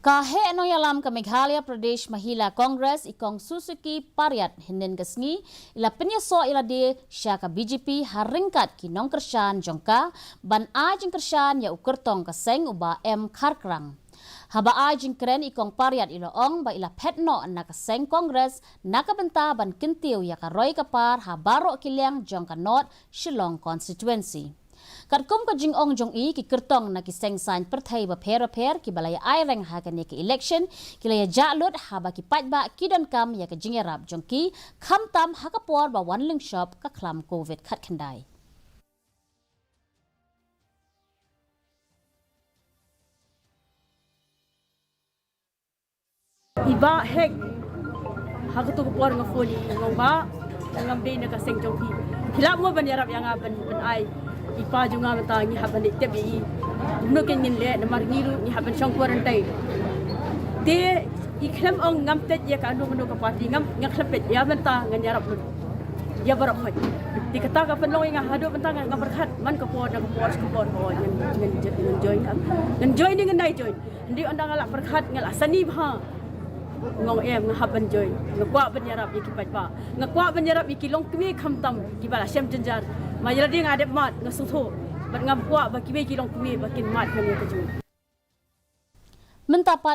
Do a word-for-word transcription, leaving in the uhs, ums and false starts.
Ka heh nongïalam ka Meghalaya Pradesh Mahila Congress i Kong Suzuki Pariat hynnin ka sngi i la pynïasoh ïa lade sha ka B J P ha ryngkat ki nongkyrshan jong ka ban ai jingkyrshan ïa u kyrtong ka seng u Bah M Kharkrang. Haba ai jingkren i Kong Pariat i la ong ba i la phet noh na ka seng Congress na ka bynta ban kyntiew ïa ka roi ka par ha baroh ki liang jong ka North Shillong constituency. Katkum ka jingong jong i, ki kyrtong na ki seng saiñ pyrthei bapher bapher kiba la ïa ai reng ha kane ka election ki la ïa jah lut haba ki paidbah ki donkam ïa ka jingïarap jong ki, khamtam ha ka por ba wan lyngshop ka khlam covid khatkhyndai. I Bah Hek, ha kato ka por nga phone i, nga ong, "Bah, ngam dei na ka seng jong phi. Phi lah mo ban ïarap ïa nga ban, ban ai i pa jong nga?" Mynta ngi hap ban leit tep ïa i. Kumno kein ngin leh, namar ngi ruh ngi hap ban shong quarantine. Te i khlem ong ngam peit ïa kano kano ka party, ngam, nga khlem peit, ïa mynta ngan ïarap lut ïa baroh khoit. Te kata ka pynlong ïa nga haduh mynta nga, nga pyrkhat man ka por na ka por, ka por, oh, ngan, ngan, ngan join, ngan join, ngan dei join. Hynrei ynda nga la pyrkhat, nga la sani bha, nga ong em, nga hap ban join. Nga kwah ban ïarap ïa ki paidbah, nga kwah ban ïarap ïa ki longkmie khamtam kiba la shem jynjar. Ma ïa lade nga dep mad, nga sngewthuh, bad ngam kwah ba kiwei ki longkmie ba kin mad ban ïa ka jong. Mynta pat